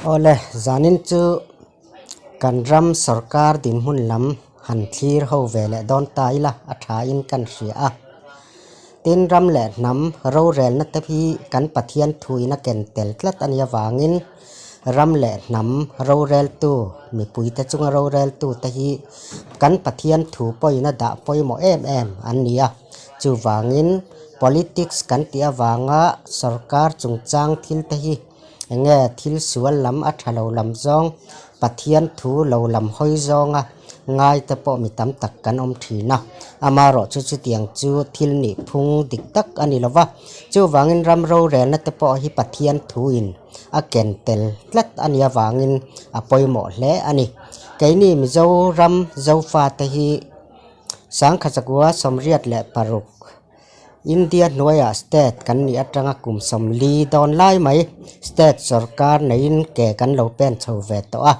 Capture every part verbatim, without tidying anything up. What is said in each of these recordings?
Awle, zanin chu kan ram sawrkar dinhmun lam han thlir ho ve leh dawn ta ila, a ṭha in kan hria a. Tin, ram leh hnam rorelna te hi kan Pathian thuin a ken tel tlat a ni avangin, ram leh hnam roreltu, mipui te chunga roreltu te hi kan Pathian thu pawhin a dah pawimawh em em an ni a. Chuvangin politics kan tih avanga sawrkar chungchang thil te hi enge thil sual lam, a ṭha lo lam zawng, Pathian thu lo lam hawi zawnga ngai te pawh mi tam tak kan awm ṭhin a. Amarawh chu chutiang chu thil nih phung dik tak a ni lo va. Chuvangin ram rorelna te pawh hi Pathian thuin a ken tel tlat a ni avangin a pawimawh hle a ni. Keini Mizoram Zofa te hi sangkhat zakua sawmriat leh paruk India hnuaia state kan nih atanga kum sawmli dawn lai mai state sawrkar neiin ke kan lo pen chho ve tawh a.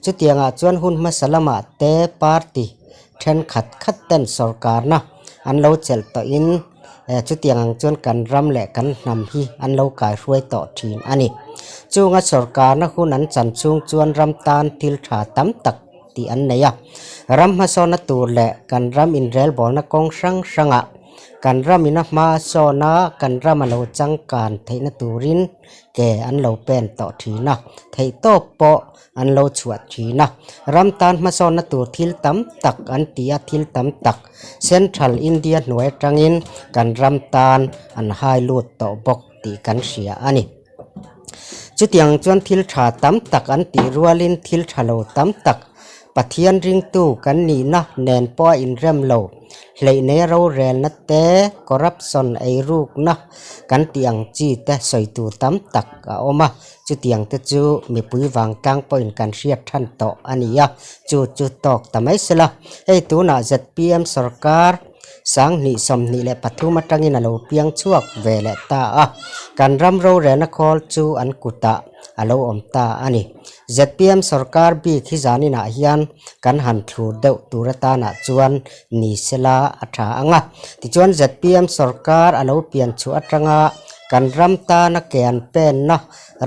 Chutiangah chuan hun hmasa lamah te party ṭhenkhat khat ten sawrkarna an lo chelh tawhin, eh, chutiang ang chuan kan ram leh kan hnam hi an lo kaihruai tawh ṭhin a ni. Chunga sawrkarna hun an chan chhung chuan ram tan thil ṭha tam tak tih an nei a. Ram hmasawnna tur leh kan ram inrelbawlna kawng hrang hrangah kan ram ina hmasawnna, kan ram a lo changkan theihna turin ke an lo pen tawh ṭhin a, theihtawp pawh an lo chhuah ṭhin a. Ram tan hmasawnna tur thil tam tak an ti a, thil tam tak Central India hnuai aṭangin kan ram tan an hai lut tawh bawk tih kan hria a ni. Chutiang chuan thil ṭha tam tak an tih rualin thil ṭha lo tam tak Pathian ringtu kan nihna nen pawha inrem lo, hleihneia rorelna te, corruption eirukna kan tih ang chi te sawi tur tam tak a awm a. Chutiang te chu mipui vang tlang pawhin kan hriat ṭhan tawh a ni a, chu chu tawk ta mai sela. Hei tunah Z P M sawrkar sang hnih sawmhnih leh pathum aṭangin a lo piang chhuak ve leh ta a, kan ram rorelna khawl chu an kutah a lo awm ta a ni. Z P M sawrkar bik hi zaninah hian kan han thlur deuh tur atanah chuan ni sela a ṭha ang a. Tichuan Z P M sawrkar a lo pian chhuah aṭanga kan ram tana ke an penna,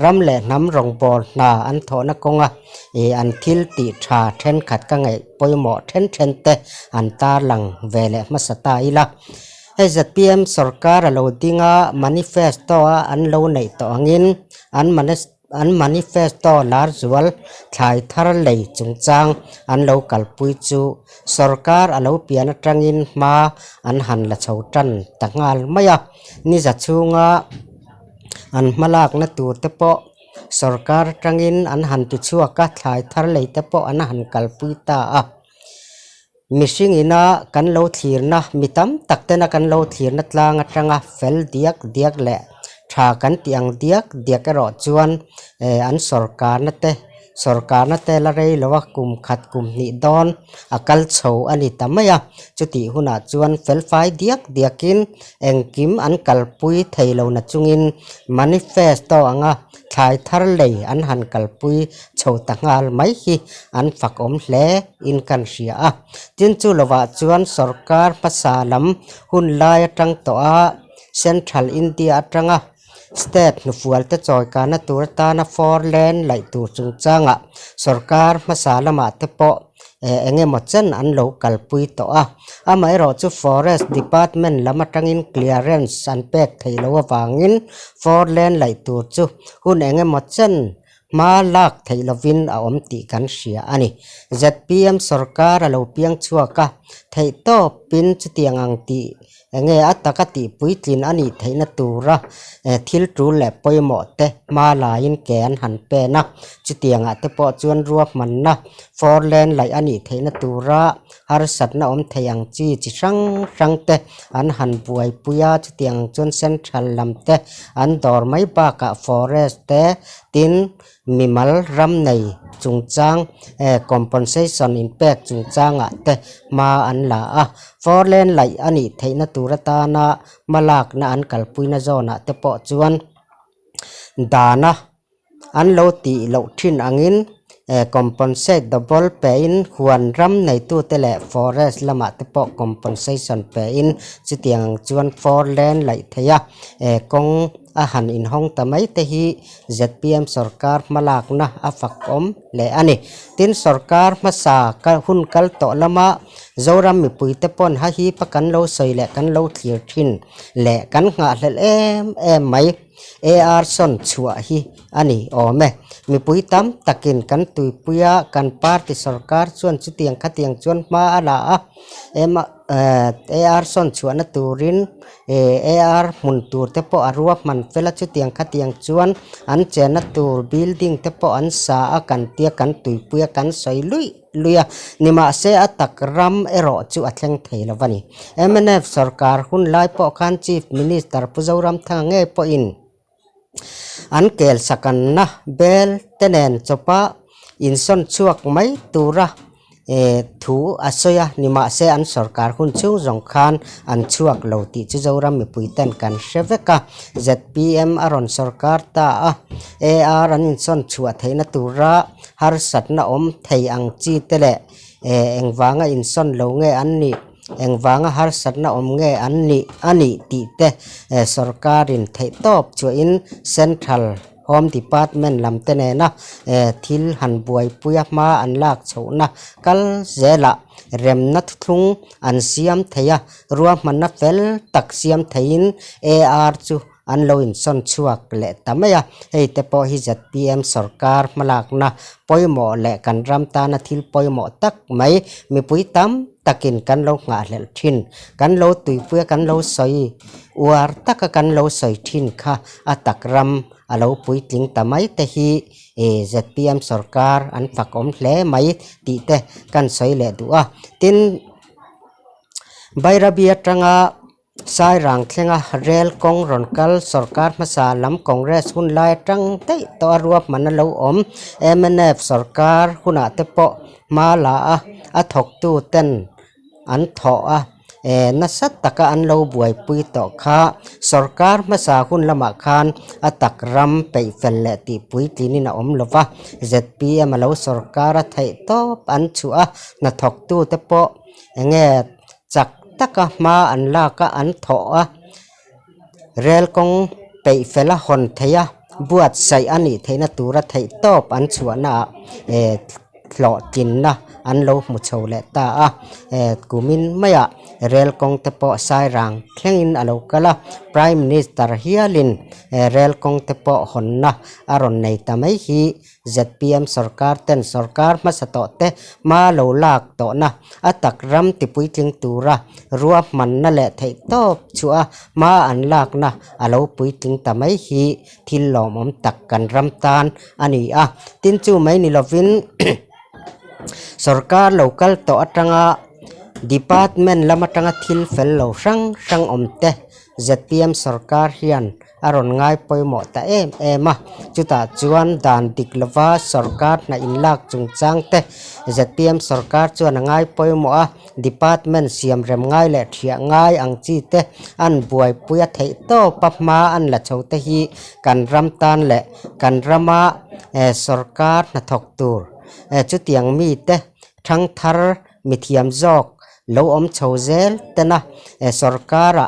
ram leh hnam rawngbawl hna an thawhna kawnga, e, an thil tih ṭha ṭhenkhat ka ngaih pawimawh ṭhen ṭhen te an tarlang ve leh hmasa ta ila. Hei Z P M sawrkar a lo dinga manifesto-a an lo neih tawh angin, an mani-, an manifesto lar zual thlai thar lei chungchang an lo kalpui chu sawrkar a lo pian aṭangin hma an han la chho ṭan ta nghal mai a. Ni za chhunga an hmalakna tur te pawh sawrkar aṭangin an han ti chhuak a, thlai thar lei te pawh an han kalpui ta a. Mihring ina kan lo thlirna, mi tam tak tena kan lo thlirna tlang aṭanga fel diak diak leh ṭha kan tih ang diak diak erawh chuan, eh, an sawrkarna te, sawrkarna te la rei lo a, kum khat kum hnih dawn a kal chho a ni ta mai a. Chutih hunah chuan felfai diak diakin engkim an kalpui thei lo na chungin manifesto anga thlai thar lei an han kalpui chho ta nghal mai hi an fak awm hle in kan hria a. Tin, chu lovah chuan sawrkar hmasa lam hun lai aṭang tawh a, Central India aṭanga state hnufual te chawikanna tur atana four lane laih tur chungchangah sawrkar hmasa lamah te pawh, eh, eng emaw chen an lo kalpui tawh a. Amaherawhchu Forest Department lam aṭangin clearance an pek theih loh avangin four lane laih tur chu hun eng emaw chen hma lak theih lovin a awm tih kan hria a ni. Z P M sawrkar a lo piang chhuak a, theihtawpin chutiang ang tih, enge a taka tih puitlin a nih theihna tura, eh, thil tul leh pawimawh te hma laiin ke an han pen a. Chutiangah te pawh chuan ruahmanna four lane laih a nih theihna tura harsatna awm thei ang chi chi hrang hrang te an han buaipui a. Chutiang chuan Central lam te an dawr mai bakah forest te, tin, mimal ram nei chungchang, eh, compensation inpek chungchangah te hma an la a. Four lane laih a nih theihna tur atana hmalakna an kalpuina zawnah te pawh chuan dana an lo tih loh ṭhin angin, eh, compensate double pein huan ram neitute leh forest lamah te pawh compensation pein chutiang ang chuan four lane laih theia, eh, kawng a han inhawng ta mai te hi Z P M sawrkar hmalakna a fak awm hle a ni. Tin, sawrkar hmasa ka hun kal tawh lama Zoram mipui te pawn ha hi pa kan lo sawi leh kan lo thlir ṭhin leh kan nghahhlelh em em mai A R sawn chhuah hi a ni awm e. Mipui tam takin kan tuipuia kan party sawrkar chuan chutiang khatiang chuan hma a la a, em, eh, A R sawn chhuahna turin, eh, A R hmun tur te pawh a ruahman fel a, chutiang khatiang chuan an chenna tur building te pawh an sa a kan tia kan tuipuia kan sawi lui lui a. Nimahse a tak ram erawh chu a thleng thei lo a ni. M N F sawrkar hun lai pawh khan Chief Minister Pu Zoramthanga ngei pawhin an kel sakanna bel te nen chawpa insawn chhuak mai tura, eh, thu a sawi a, nimahse an sawrkar hun chhung zawng khan an chhuak lo tih chu Zoram mipui ten kan hre vek a. Z P M a rawn sawrkar ta a, A R an insawn chhuah theihna tura harsatna awm thei ang chi te leh, eh, engvanga insawn lo nge an nih, engvanga harsatna awm nge an nih, a nih tih te, eh, sawrkarin theih tawp chhuahin Central Home Department lam te nena, eh, thil han buaipuia hma an lak chhohna kal zela remna thuthlung an siam thei a, ruahmanna fel tak siam theiin A R chu an lo insawn chhuak leh ta mai a. Hei te pawh hi Z P M sawrkar hmalakna pawimawh leh kan ram tana thil pawimawh tak mai, mipui tam takin kan lo nghahhlelh ṭhin, kan lo tuipuia kan lo sawi uar taka kan lo sawi ṭhin kha a tak ram a lo puitling ta mai te hi, eh, Z P M sawrkar an fak awm hle mai tih te kan sawi leh duh a. Tin, Bairabi aṭanga Sairang thlenga rel kawng rawn kal sawrkar hmasa lam Congress hun lai aṭang daih tawh a ruahman a lo awm. M N F sawrkar hunah te pawh hma la a, a thawktu ten an thawh a, eh, nasa taka an lo buaipui tawh kha, sawrkar hmasa hun lamah khan a tak ram peih fel leh tih puitlinin a awm lo va, Z P M a lo sawrkar a theih tawp an chhuah a, hnathawktu te pawh enge chak taka hma an lak a, an thawh a, rel kawng peih fel a hawn theih a, buatsaih a nih theihna tura theih tawp an chhuahna ah, eh, hlawhtlinna an lo hmu chho leh ta a, eh, kumin maia rel kawng te pawh Sairang thlengin a lo kal a, Prime Minister hialin, eh, rel kawng te pawh hawnna a rawn nei ta mai hi Z P M sawrkar ten sawrkar hmasa tawh te hma lo lak tawhna a tak ram tipuitling tura ruahmanna leh theih tawp chhuah a hma an lakna a lo puitling ta mai hi thil lawmawm tak kan ram tan a ni a. Tin, chu mai ni lovin, sawrkar lo kal tawh aṭanga department lam aṭanga thil fel lo hrang hrang awm te Z P M sawrkar hian a rawn ngai pawimawh ta em em a. Chutah chuan dan dik lova sawrkar hna inlak chungchang te Z P M sawrkar chuan a ngai pawimawh a, department siam rem ngai leh ṭhiah ngai ang chi te an buaipui a, theih tawpa hma an la chho te hi kan ram tan leh kan rama, eh, sawrkar hnathawk tur, eh, chutiang mi te ṭhangthar mithiam zawk lo awm chho zel tena, eh, sawrkara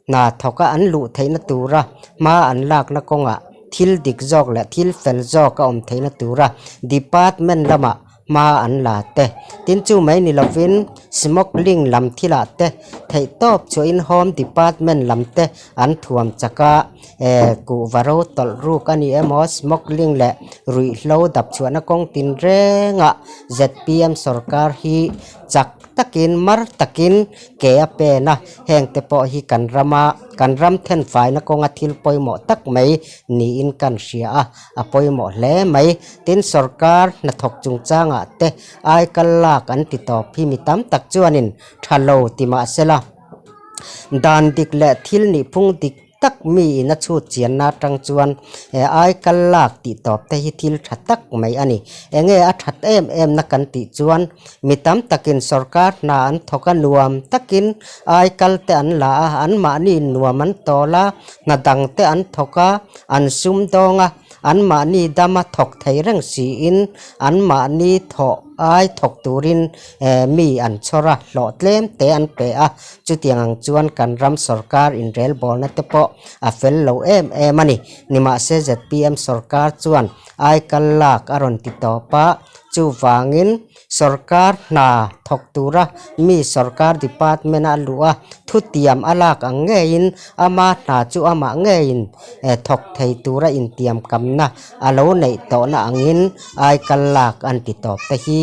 hnathawka an luh theihna tura hma an lakna kawnga thil dik zawk leh thil fel zawk a awm theihna tura department lama hma an la te. Tin, chu mai ni lovin smuggling lam thilah te theih tawp chhuahin Home Department lam te an thuam chaka, eh, kuhva ro tawlh ruk a ni emaw, smuggling leh ruihhlo dap chhuahna kawng tin renga Z P M sawrkar hi chak takin, mar takin ke a pen a, heng te pawh hi kan rama, kan ram thenfaina kawnga thil pawimawh tak mai niin kan hria a, a pawimawh hle mai. Tin, sawrkar hnathawk chungchangah te aikal lak an ti tawp hi mi tam tak chuanin ṭha lo ti mah sela, dan dik leh thil nih phung dik tak miin a chhut chianna aṭang chuan, eh, aikal lak tih tawp te hi thil ṭha tak mai a ni. Enge a ṭhat em em na kan tih chuan, mi tam takin sawrkar hna an thawk a, nuam takin aikal te an la a, anmahni nuam an tawl a, hna dang te an thawk a, an sumdawng a, anmahni dama thawk thei reng siin, anmahni thawh ai thawk turin, eh, mi an chhawr a, hlawh tlem te an pe a, chutiang ang chuan kan ram sawrkar inrelbawlna te pawh a fel lo em em a ni. Nimahse Z P M sawrkar chuan ai kal lak a rawn ti tawp a, chuvangin sawrkar hna thawk tura mi sawrkar department a luh a, thutiam a lak ang ngeiin ama hna chu amah ngeiin, eh, thawk thei tura intiam kamna a lo neih tawhna angin ai kal lak an ti tawp te hi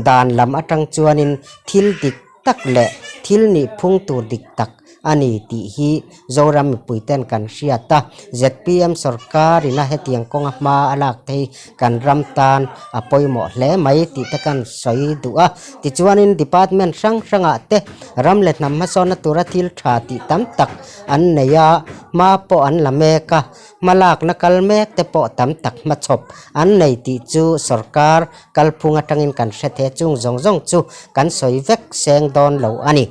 dan lam atang chuanin thil dik tak leh thil nih phung tur dik tak a ni tih hi Zoram mipuiten kan hriat a. Z P M sawrkarin a hetiang kawnga hma a lak thei kan ram tan a pawimawh hle mai tih te kan sawi duh a. Tichuanin department hrang hrangah te ram leh hnam hmasawnna tura thil ṭha tih tam tak an nei a, hma pawh an la mek a, hmalakna kal mek te pawh tam tak hmachhawp an nei tih chu sawrkar kalphung atangin kan hre thei a, chung zawng zawng chu kan sawi vek seng dawn lo a ni.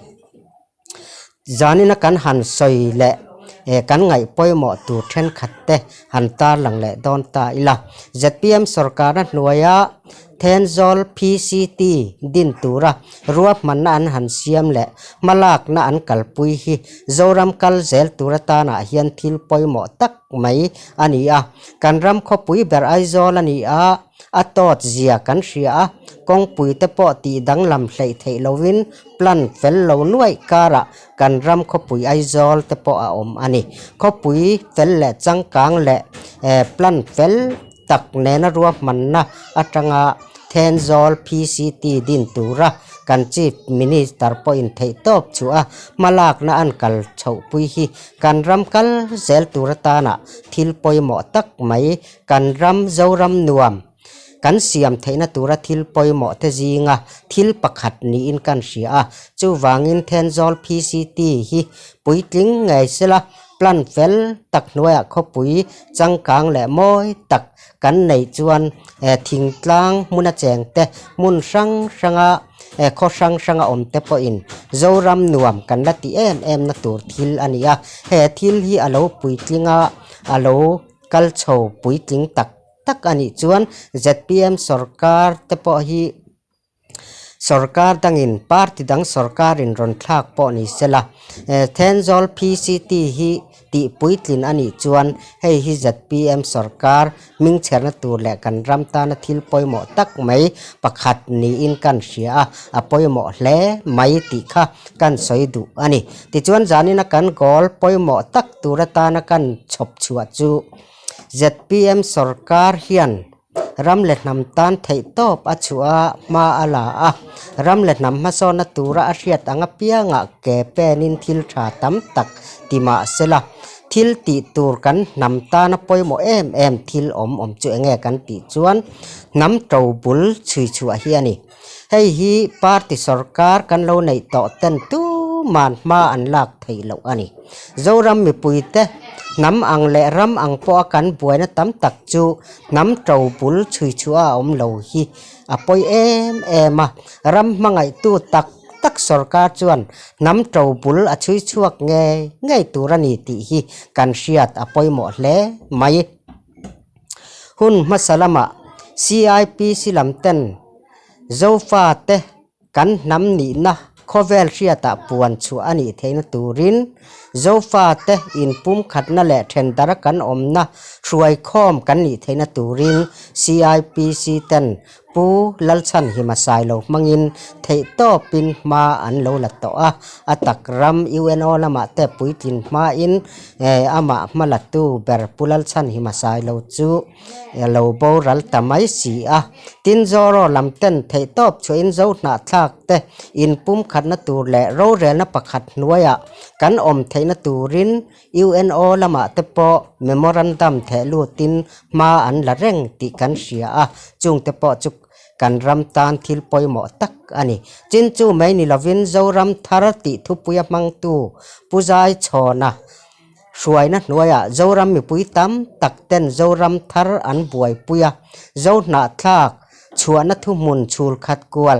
Zanina kan han sawi leh, eh, kan ngaih pawimawh tur ṭhenkhat te han tarlang leh dawn ta ila. Z P M sawrkarna hnuaia Thenzawl P C T din tura ruahmanna an han siam leh hmalakna an kalpui hi Zoram kal zel tur atanah hian thil pawimawh tak mai a ni a. Kan ram khawpui ber Aizawl a ni a, a tawt zia kan hria a, kawngpui te pawh tih danglam hleih theih lovin plan fel lo nuaih karah kan ram khawpui Aizawl te pawh a awm a ni. Khawpui fel leh changkang leh, eh, plan fel tak nena ruahmanna atanga Thenzawl P C T din tura kan Chief Minister pawhin theihtawp chhuah a, hmalakna an kal chhohpui hi kan ram kal zel tur atanah thil pawimawh tak mai, kan ram Zoram nuam kan siam theihna tura thil pawimawh te zinga thil pakhat niin kan hria a. Chuvangin Thenzawl P C T hi puitling ngei sela, plan fel tak hnuaiah khawpui changkang leh mawi tak kan neih chuan, eh, thingtlang hmuna cheng te, hmun hrang hranga, eh, khaw hrang hranga awm te pawhin Zoram nuam kan la ti em em na tur thil a ni a. He thil hi a lo puitling a, a lo kal chho puitling tak tak a nih chuan Z P M sawrkar te pawh hi sawrkar dangin party dang sawrkarin rawn thlak pawh ni sela, eh, Thenzawl P C T hi tih puitlin a nih chuan hei hi Z P M sawrkar hming chherna tur leh kan ram tana thil pawimawh tak mai pakhat niin kan hria a, a pawimawh hle mai tih kha kan sawi duh a ni. Tichuan zanina kan goal pawimawh tak tur atana kan chhawp chhuah chu Z P M sawrkar hian ram leh hnam tan theihtawp a chhuah a, hma a la a, ram leh hnam hmasawnna tura a hriat ang apiangah ke penin thil ṭha tam tak ti mah sela, thil tih tur kan hnam tana pawimawh em em thil awm awm chu enge kan tih chuan hnam ṭo bul chhui chhuah hi a ni. Hei hi party sawrkar kan lo neih tawh ten tuman hma an lak theih loh a ni. Zoram mipui te hnam ang leh ram ang pawha kan buaina tam tak chu hnam ṭo bul chhui chhuah a awm lo hi a pawi em em a. Ram hmangaihtu tak tak sawrkar chuan hnam ṭo bul a chhui chhuak ngei ngei tur a ni tih hi kan hriat a pawimawh hle mai. Hun hmasa lama C I P C lam ten Zofa te kan hnam nihna khawvel hriatah puan chhuah a nih theihna turin, Zofa te inpumkhatna leh ṭhen dara kan awmna hruai khawm kan nih theihna turin C I P C ten Pu Lalchhanhima Sailo hmangin theihtawpin hma an lo la tawh a, a tak ram U N O lamah te puitlin hmain, eh, amah hma latu ber Pu Lalchhanhima Sailo chu, eh, lo boral ta mai si a. Tin Zoraw lam ten theihtawp chhuahin Zo hnahthlak te inpumkhatna tur leh rorelna pakhat hnuaiah kan awm theihna turin U N O lamah te pawh memorandum thehlutin hma an la reng tih kan hria a, chungte pawh chu kan ram tan thil pawimawh tak a ni. Chin chu mai ni lovin Zoram thar tih thupuia hmangtu Pu Zaichhawna hruaina hnuaiah Zoram mipui tam tak ten Zoram thar an buaipui a, Zo hnahthlak chhuahna thuhmun chhul khat kual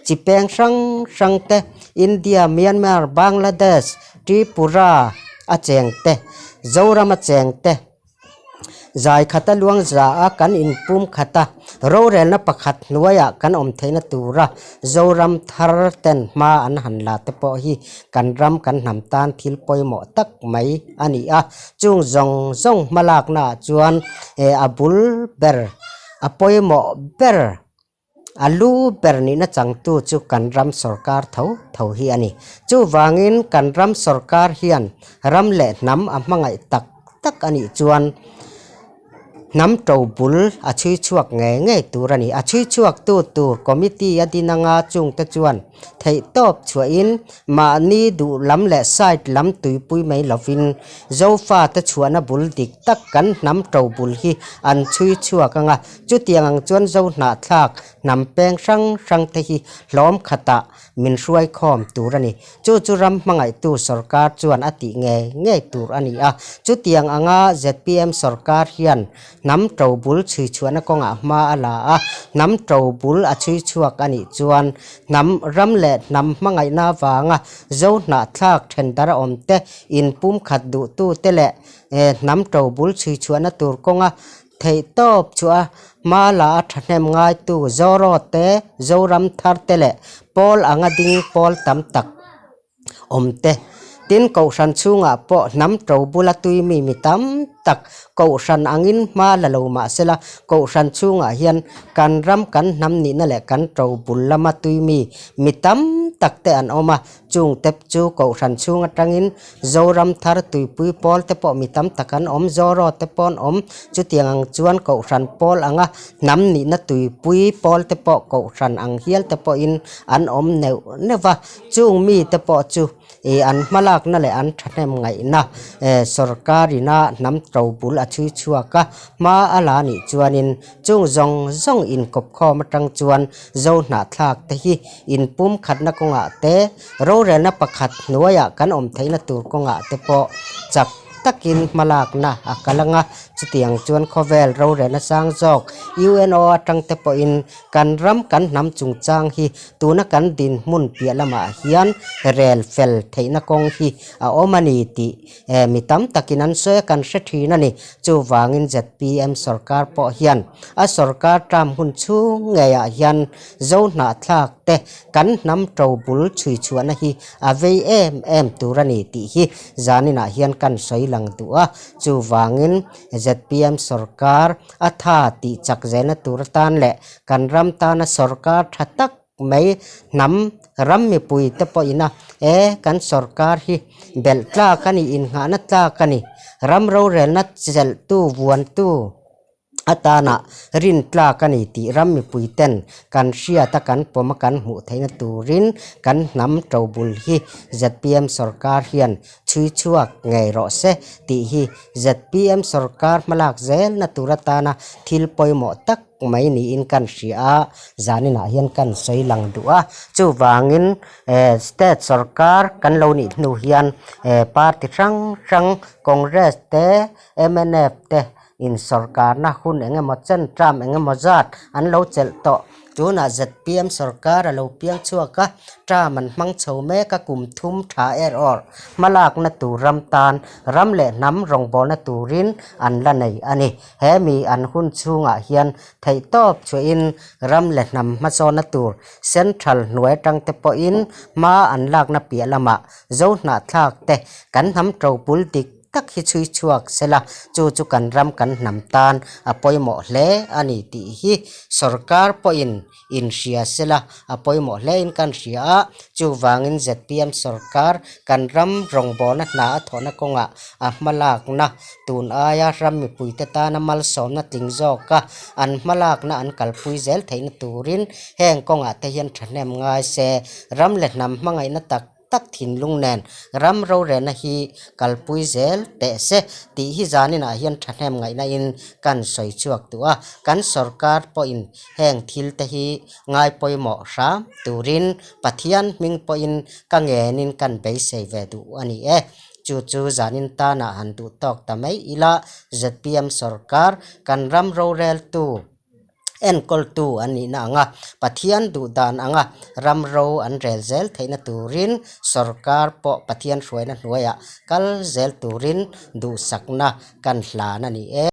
chi peng hrang hrang te, India, Myanmar, Bangladesh, Tripura a cheng te, Zoram a cheng te, zai khata luang za a kan inpum khata rorelna pakhat hnuaia kan awm theina tura Zoram thar ten hma an han la te pawh hi kan ram kan hnam tan thil pawimawh tak mai a ni a. Chung zawng zawng hmalakna chuan, e, a bul ber, a pawimawh ber, a lu ber nihna changtu chu kan ram sorkar tho tho hi a ni. Chuvangin kan ram sorkar hian ram leh hnam a hmangaih tak tak a nih chuan hnam to bul a chhui chhuak ngei ngei tur a ni. A chhui chhuak tu tur committee a din anga chungte chuan theih tawp chhuahin mahni duh lam leh side lam tuipui mai lovin Zofa te chhuahna bul dik tak kan hnam to bul hi an chhui chhuak anga, chutiang ang chuan Zo hnah thlak hnam peng hrang hrang te hi hlawm khata min hruai khawm tur a ni. Chu chu ram hmangaihtu sorkar chuan a tih ngei ngei tur a ni a. Chutiang anga Z P M sorkar hian hnam to bul chhui chhuahna kawngah hma a la a, hnam to bul a chhui chhuak a nih chuan hnam ram leh hnam hmangaihna vanga Zo hnah thlak ṭhen dar a awm te, inpum khat duhtu te leh, eh, hnam to bul chhui chhuahna tur kawnga theih tawp chhuah a hma la a ṭhahnem ngaitu Zorawt te, Zoram thar te leh pawl anga ding pawl tam tak awm te. Tin, Kohhran chhungah pawh hnam to bula tui mi mi tam tak Kohhran angin hma la lo mah sela, Kohhran chhungah hian kan ram kan hnam nihna leh kan to bul lama tui mi mi tam tak te an awm a. Chung te chu Kohhran chhung aṭangin Zoram thar tuipui pawl te pawh mi tam tak an awm, Zorawt te pawh an awm. Chutiang ang chuan Kohhran pawl anga hnam nihna tuipui pawl te pawh Kohhran ang hial te pawhin an awm neuh neuh va. Chung mi te pawh chu, e, an hmalakna leh an ṭhahnem ngaihna, e, sorkar ina hnam to bul a chhui chhuak a hma a la nih chuanin chung zawng zawng inkawp khawm aṭang chuan Zo hnah thlak te hi inpum khatna kawngah te, rorelna pakhat hnuaia kan awm theihna tur kawngah te pawh chak takin hmalakna a kal ang a. Chutiang chuan khawvel rorelna sang zawk U N O aṭang te pawhin kan ram kan hnam chungchang hi tuna kan dinhmun piah lamah hian rel fel theihna kawng hi a awm a ni tih, eh, mi tam takin an sawi a, kan hre ṭhin a ni. Chuvangin Z P M sorkar pawh hian a sorkar term hun chhung ngeiah hian Zo hnah thlak te kan hnam to bul chhui chhuahna hi a vei em em tur a ni tih hi zaninah hian kan sawi lang duh a. Chuvangin Z P M sorkar a ṭha tih chak zelna tur atan leh kan ram tana sorkar ṭha tak mai hnam ram mipui te pawh ina, e, kan sorkar hi belh tlak a ni, innghahna tlak a ni, ram rorelna chelhtu vuantu atana rin tlak a ni tih ram mipui ten kan hriat a, kan pawm a, kan hmuh theihna turin kan hnam to bul hi Z P M sorkar hian chhui chhuak ngei rawh se tih hi Z P M sorkar hmalak zelna tur atana thil pawimawh tak mai niin kan hria a, zaninah hian kan sawi lang duh a. Chuvangin, eh, state sorkar kan lo nih hnu hian, eh, party hrang hrang, Congress te, M N F te, in sorkarna hun eng emaw chen, term eng emaw zat an lo chelh tawh. Tunah Z P M sorkar a lo piang chhuak a, term an hmang chho mek a, kum thum ṭha er awr hmalakna tur ram tan, ram leh hnam rawngbawlna turin an la nei a ni. Hemi an hun chhungah hian theihtawp chhuahin ram leh hnam hmasawnna tur central hnuai aṭang te pawhin hma an lakna piah lamah Zo hnah thlak te kan hnam to bul dik tak hi chhui chhuak sela, chu chu kan ram kan hnam tan a pawimawh hle a ni tih hi sorkar pawhin inhria sela, a pawimawh hlein kan hria a. Chuvangin Z P M sorkar kan ram rawngbawlna hna a thawhna kawngah a hmalakna tun aia ram mipui te tana malsawmna tling zawka an hmalakna an kalpui zel theihna turin heng kawngah te hian ṭhahnem ngai se, ram leh hnam hmangaihna tak tak thinlung nen ram rorelna hi kalpui zel teh se tih hi zaninah hian ṭhahnem ngaihna in kan sawi chhuak duh a. Kan sorkar pawhin heng thil te hi ngai pawimawh hram turin Pathian hming pawhin ka ngenin kan beisei ve duh a ni e. Chu chu zanin tana han duh tawk ta mai ila, Z P M sorkar kan ram roreltu enkawltu an nihna anga Pathian duh dan anga ram ro an rel zel theihna turin sorkar pawh Pathian hruaina hnuaia kal zel turin duhsakna kan hlan a ni e.